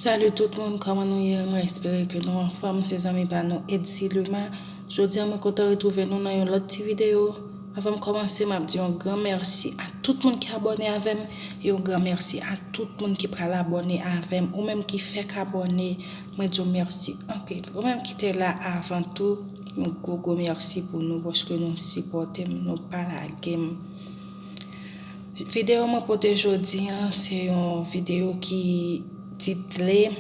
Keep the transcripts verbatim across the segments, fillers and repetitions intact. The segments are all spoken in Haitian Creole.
Salut tout moun, kòman nou ye? Mwen espere ke nou anfòm, se zanmi pa nou Edsy Luma. Jodi a mwen kontan retwouve nou nan yon lòt ti videyo. Avan m kòmanse, m ap di yon gran mèsi a tout moun ki abòne avè m, e yon gran mèsi a tout moun ki pral abòne avè m, ou menm ki fèk abòne, mwen di w mèsi anpil. Ou menm ki te la avan tou, yon gwo gwo mèsi pou nou, paske nou sipòte m, nou pa lage m. Videyo mwen pote jodi a, se yon videyo ki title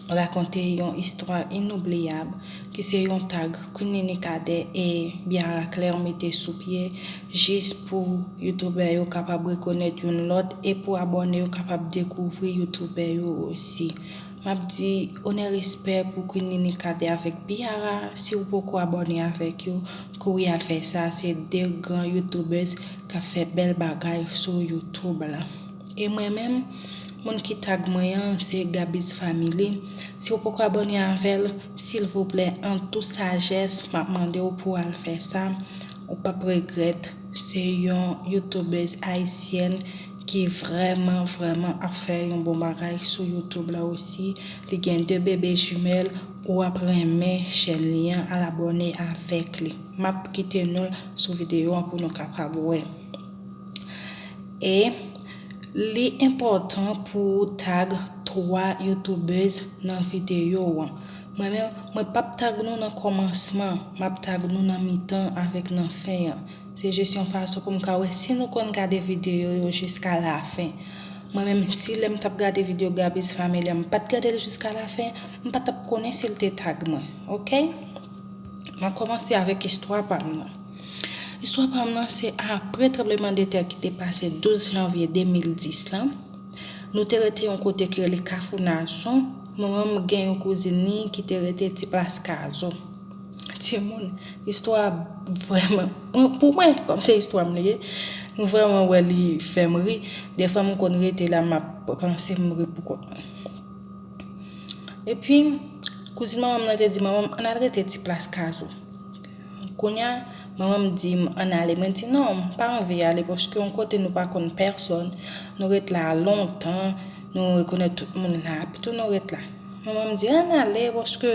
Rakonte yon istwa inoubliyab, ki se yon tag Queen Nini Cadet e Biara Claire mete sou pye jis pou youtubè yo kapab rekonèt youn lòt e pou abòne yo kapab dekouvri youtubè yo osi. M ap di onè respè pou Queen Nini Cadet avèk Biara. Si w poko abòne avèk yo, kouri al fè sa. Se de gran youtubers k ap fè bèl bagay sou YouTube la. E mwen menm, moun ki tag mwen an se Gaby's Family. Si w poko abòne avè l, silvouplè, an tou sajès, m ap mande w pou w al fè sa. Ou p ap regrèt. Se yon youtubers ayisyèn ki vrèman, vrèman ap fè yon bon bagay sou YouTube la osi. Li gen de bebe jimèl, ou ap renmen chèn li an, al abòne avèk li. M ap kite nou l sou videyo an pou nou kapab wè. E li enpòtan pou w tag twa youtubers nan videyo an. Mwen menm, mwen p ap tag nou nan kòmansman, m ap tag nou nan mitan avèk nan fen an. Se jis yon fason pou m ka wè si nou konn gade videyo yo jiska lafen. Mwen menm, si lè m t ap gade videyo Gaby's Family an, m pa t gade l jiska lafen, m pa t ap konnen si l te tag mwen. Oke? M ap kòmanse avèk istwa pa m nan. Istwa pa m nan se apre tranblemanntè ki te pase douz janvye de mil dis lan. Nou te rete yon kote ki rele Kafou Nazon. Manman m gen yon kouzin li ki te rete Ti Plas Kazo. Timoun, istwa a vrèman, mwen, pou mwen, kòm se istwa m li ye, mwen vrèman wè li fè m ri. Defwa m konn rete la, m ap panse m ri pou kont mwen. Epi, kouzin manman m nan te di manman m, "Ann al rete Ti Plas Kazo." Kounye a, manman m di m, "Ann ale." Mwen di, "Non, m pa anvi ale, paske yon kote nou pa konn pèsòn, nou ret la lontan, nou rekonèt tout moun la, pito nou ret la." Manman m di, "Ann ale, paske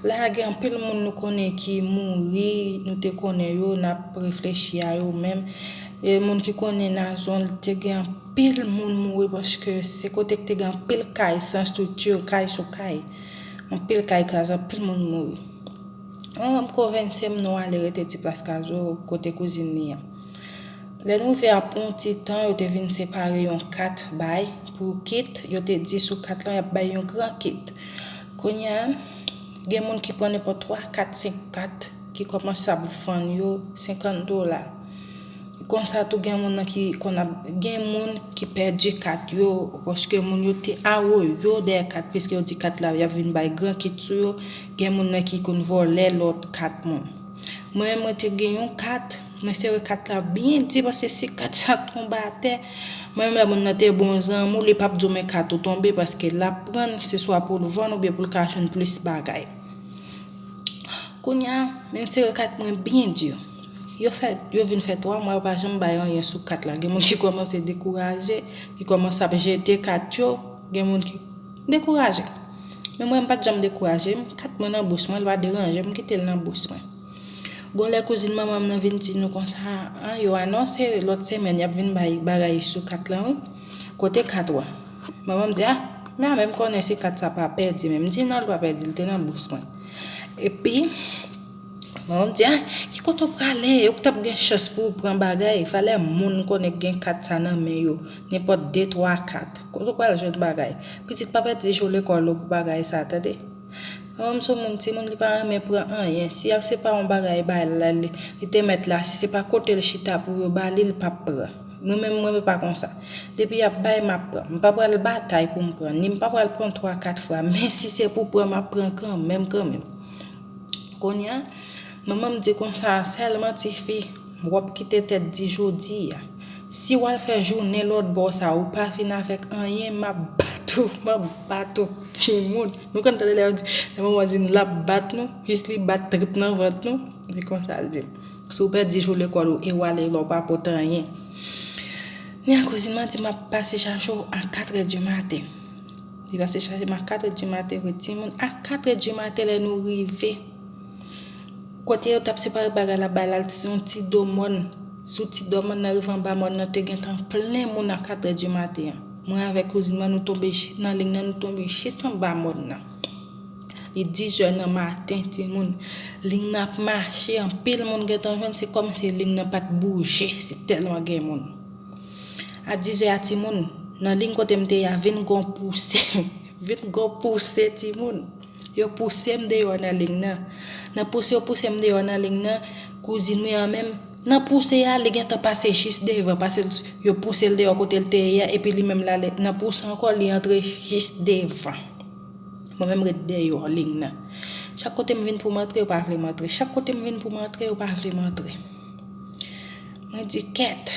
la gen anpil moun nou konnen ki mouri, nou te konnen yo, n ap reflechi a yo menm. E moun ki konnen Nazon, te gen anpil moun mouri, paske se kote ki te gen anpil kay san estrikti, kay sou kay. Anpil kay kraze, anpil moun mouri." Manman m konvense m nou ale rete Ti Plas Kazo kote kouzin li an. Lè nou rive apre yon ti tan, yo te vin separe yon kat bay pou kit. Yo te di sou kat lan, y ap bay yon gran kit. Kounye a, gen moun ki pran nenpòt twa, kat, senk kat, ki kòmanse ap vann yo senkant dola. Konsa tou, gen moun nan ki konn ap, gen moun ki pèdi kat yo, paske moun yo te awoyo dèyè kat, piske yo di kat la, y ap vin bay gran kit sou yo. Gen moun nan ki konn vòlè lòt kat moun. Mwen menm, mwen te gen yon kat, mwen sere kat la byen di, paske si kat sa tonbe atè, mwen menm, lè moun nan te bon zanmi w, li p ap di w men kat ou tonbe, paske l ap pran l, se swa pou l vann oubyen pou l ka jwenn plis bagay. Kounye a, men sere kat mwen byen di. Yo fè, yo vin fè twa mwa, yo pa janm bay anyen sou kat la. Gen moun ki kòmanse dekouraje, ki kòmanse ap jete kat yo, gen moun ki dekouraje. Men mwen, m pa t janm dekouraje, kat mwen nan bous mwen, li pa deranje m, m kite l nan bous mwen. Gon lè kouzin manman m nan vin di nou konsa, "A, yo anonse lòt semèn y ap vin bay bagay sou kat lan, wi. Kote kat ou a?" Manman m di, "A, men a menm konnen si kat sa pa pèdi, men m di non, li pa pèdi, li te nan bous mwen." Epi, manman m di, "A, ki kote w prale? Ou t ap gen chans pou w pran bagay. Valè moun konnen gen kat sa nan men yo, nenpòt de, twa kat. Kote w pral jwenn bagay? Pitit, pa pèdi jou lekòl ou pou bagay sa, tande." Manman m se yon moun, timoun, li pa renmen pran anyen. Si y ap se pa yon bagay bay la, li, li te mèt la, si se pa kote l chita pou yo ba li, li p ap pran. Mwen menm, mwen pa konsa. Depi y ap bay, m ap pran. M pa pral batay pou m pran, ni m pa pral pran twa, kat fwa. Men si se pou pran, m ap pran kanmenm, kanmenm. Kounye a, manman m di konsa, "Sèlman, tifi, w ap kite tèt di jodi a. Si w al fè jounen lòt bò sa, ou pa vin avèk anyen, m ap bat ou, m ap bat ou, timoun." Nou konn tande lè yo di, lè manman di n l ap bat nou, jis li bat trip nan vant nou, se konsa l di m. Si w pèdi jou lekòl ou e w ale la, ou pa pote anyen. Ni a kouzin mwen di m ap pase chache w a katrè di maten. Li pase chache m a katrè di maten vre, timoun. A katrè di maten, lè nou rive kote yo t ap separe bagay la, bay la, se yon ti do mòn. Sou ti do mòn nan rive anba mòn nan, te gentan plen moun a katrè di maten an. Mwen avèk kouzin mwen, nou tonbe nan liy nan, nou tonbe jis anba mòn nan. Li diz è nan maten, timoun. Liy nan ap mache, anpil moun gentan jwenn, se kòmsi liy nan pa t bouje, se tèlman gen moun. A diz è a, timoun, nan liy kote m te ye a, vin gon pouse. Vin gon pouse, timoun. Yo pouse m deyò nan liy nan. Nan pouse yo pouse m deyò nan liy nan, kouzin mwen an menm, nan pouse a, li gentan pase jis devan, pase l, yo pouse l deyò kote l te ye a, epi li menm l ale nan pouse ankò, li antre jis devan. Mwen menm ret deyò liy nan. Chak kote m vin pou m antre, yo pa vle m antre. Chak kote m vin pou m antre, yo pa vle m antre. Mwen di, kèt.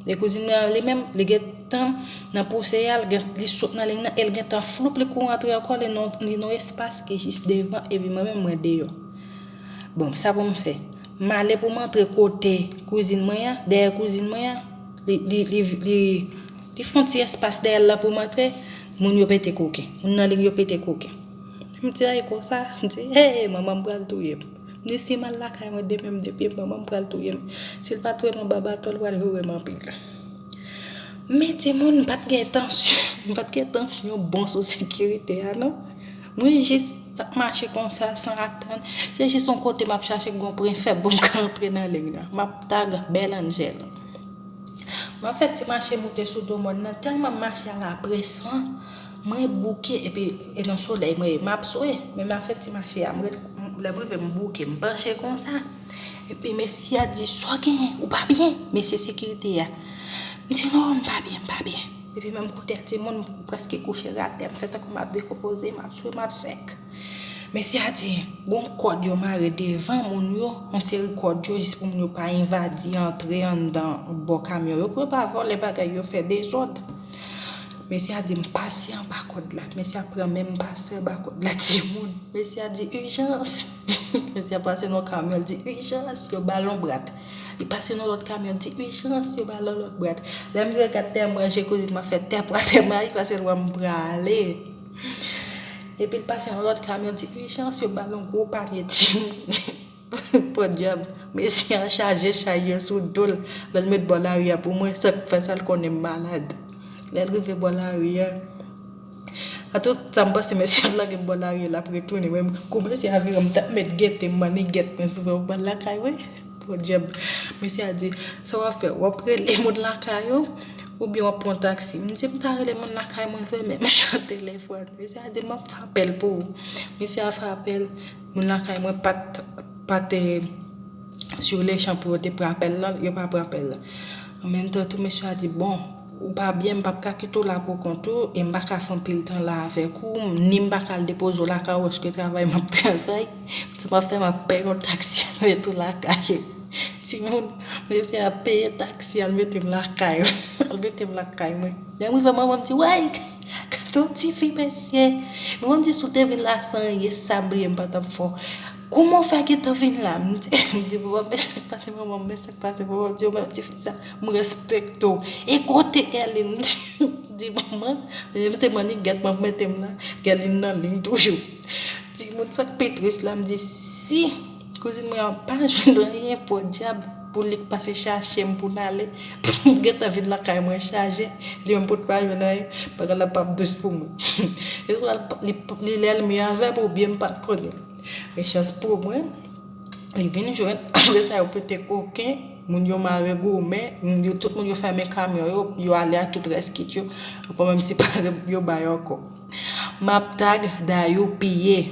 E kouzin mwen an li menm, li gentan nan pouse a, li gen, li sot nan liy nan, e l gentan floup, li kouri antre ankò, li nan, li nan espas ki jis devan, epi mwen menm, mwen deyò. Bon, sa pou m fè? M ale pou m antre kote kouzin mwen an, dèyè kouzin mwen an, li, li, li, li, li fè yon ti espas dèyè l la pou m antre, moun yo pete koken. Moun nan liy yo pete koken. M di, ay konsa, m di, hey, manman m pral touye m. M di, si m al lakay mwen demen, m depi manman m pral touye m. Si l pa touye m anba baton, l pral joure m anpil. Men timoun, m pa t gen tansyon, m pa t gen tansyon bon sou sekirite a, non. Mwen jis t ap mache konsa, san atann. Se jis yon kote m ap chache gon pwen fèb pou m ka antre nan liy nan. M ap tag Bèl Anjèl. M ap fè ti mache moute sou do mòn nan. Tèlman mache a la presan, mwen bouke, epi e nan solèy mwen ye, m ap swe, men m ap fè ti mache a, m ret, lè m rive, m bouke, m panche konsa. Epi mesye a di, sa w genyen, ou pa byen? Mesye sekirite a. M di, non, m pa byen, m pa byen. Epi menm kote a, timoun, m prèske kouche atè, m fè tankou m ap dekonpoze, m ap swe, m ap sèk. Mesye a di, gon kòd yo mare devan moun yo, yon seri kòd yo, jis pou moun yo pa envadi, antre anndan bò kamyon yo, pou yo pa vòlè bagay yo, fè dezòd. Mesye a di m pase anba kòd la. Mesye a pran men m pase anba kòd la, timoun. Mesye a di, ijans. Mesye a pase nan yon kamyon, l di, ijans, yo ba l yon brat. Li pase nan lòt kamyon, l di, ijans, yo ba l yon lòt brat. Lè m vire gad tè, m wè je kouzin m ap fè tè pwa tè mayi, paske l wè m prale. Epi l pase nan lòt kamyon, l di, ijans, yo ba l yon gwo panye, timoun. Podyab, mesye a chaje chay yo sou do l, lè l met bò lari a pou mwen, sa k fè sa l konnen m malad. Lè l rive bò lari a, a tout sa m panse mesye ap lage m bò lari a, l ap retounen, men kou mesye a vire, m t ap met gete m, mannigèt mwen sou mwen, m pral lakay mwen. Podyab, mesye a di, sa w ap fè? W ap rele moun lakay ou, oubyen w ap pran taksi? M di, m ta rele moun lakay mwen vre, men m san telefòn. Mesye a di, m ap fè apèl pou ou. Mesye a fè apèl, moun lakay mwen pa t, pa te sur le champ pou yo te pran apèl lan, yo pa pran apèl lan. An menm tan tou, mesye a di, bon, ou pa byen, m p ap ka kite w la pou kont ou, e m pa ka fè anpil tan la avèk ou, ni m pa ka al depoze w lakay ou, paske travay m ap travay, sa m ap fè, m ap peye yon taksi al mete w lakay ou. Timoun, mesye a peye taksi al mete m lakay ou, al mete m lakay mwen. Lè m rive, manman m di, wey, gade yon tifi, mesye. Manman m di, si w te vin la san anyen, sa m bliye m pa t ap fè w. Kòman w fè gentan vin la? M di, m di, manman m, men sa k pase, manman m, men sa k pase, manman m di, men tifi sa, m respekte w. E kote Gèlin? M di, m di, manman, men se mannigèt m ap mete m la. Gèlin nan liy toujou. Timoun, sa k pi tris la, m di, si kouzin mwen an pa jwenn anyen, podyab, pou li k pase chache m pou n ale, pou m gentan vin lakay mwen chaje, li menm pou l pa jwenn anyen, bagay la p ap dous pou mwen. E swa li, li, li lènmi avè m oubyen m pa t konnen. Men chans pou mwen, li vin jwenn. Apre sa, yo pete koken, moun yo mare goumen, moun yo, tout moun yo fèmen kamyon yo, yo ale ak tout rès kit yo. Yo pa menm separe yo bay ankò. M ap tag Dayou Piye.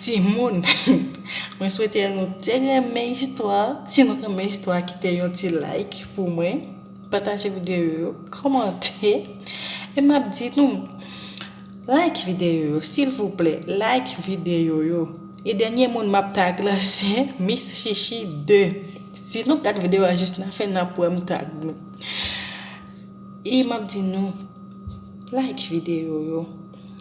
Timoun, mwen swete nou te renmen istwa. Si nou renmen istwa, kite yon ti like pou mwen. Pataje videyo yo, kòmante. E m ap di nou, like videyo yo, silvouplè, like videyo yo. E dènye moun m ap tag la, se Miss Chichi de. Si nou gad videyo a jis nan fen, n ap wè m tag nou. E m ap di nou, like videyo yo.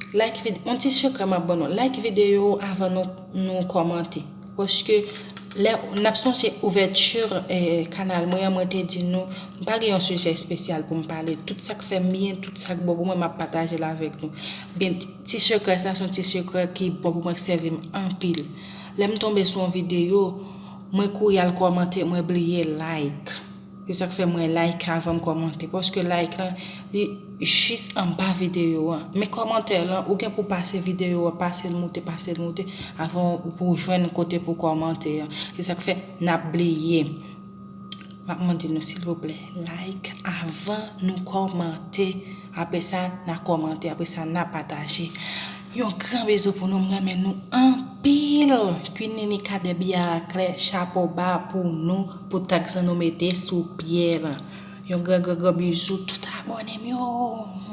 Like vide-, yon ti sekrè m ap ban nou. Like videyo avan nou, nou kòmante. Paske Lè n ap sonje ouvèti eh, kanal mwen an, mwen te di nou, m pa gen yon sijè espesyal pou m pale. Tout sa k fè m byen, tout sa k bon pou mwen, m ap pataje l avèk nou. Byen, ti sekrè sa se yon ti sekrè ki bon pou mwen, k sèvi m anpil. Lè m tonbe sou yon videyo, mwen kouri al kòmante, mwen bliye like. Se sa k fè mwen like avan m kòmante. Paske like lan, li jis anba videyo an. Men kòmantè lan, ou gen pou pase videyo an, pase l moute, pase l moute, avan ou pou jwenn kote pou kòmante an. Se sa k fè n ap bliye. M ap mande nou, silvouplè, like avan nou kòmante. Apre sa, n a kòmante. Apre sa, n a pataje. Yon gran bizou pou nou, m renmen nou anpil. Queen Nini Cadet Biara Claire, chapo ba pou nou, pou tag sa nou mete sou pye lan. Yon gran, gran, gran bizou, tout abòne m yo.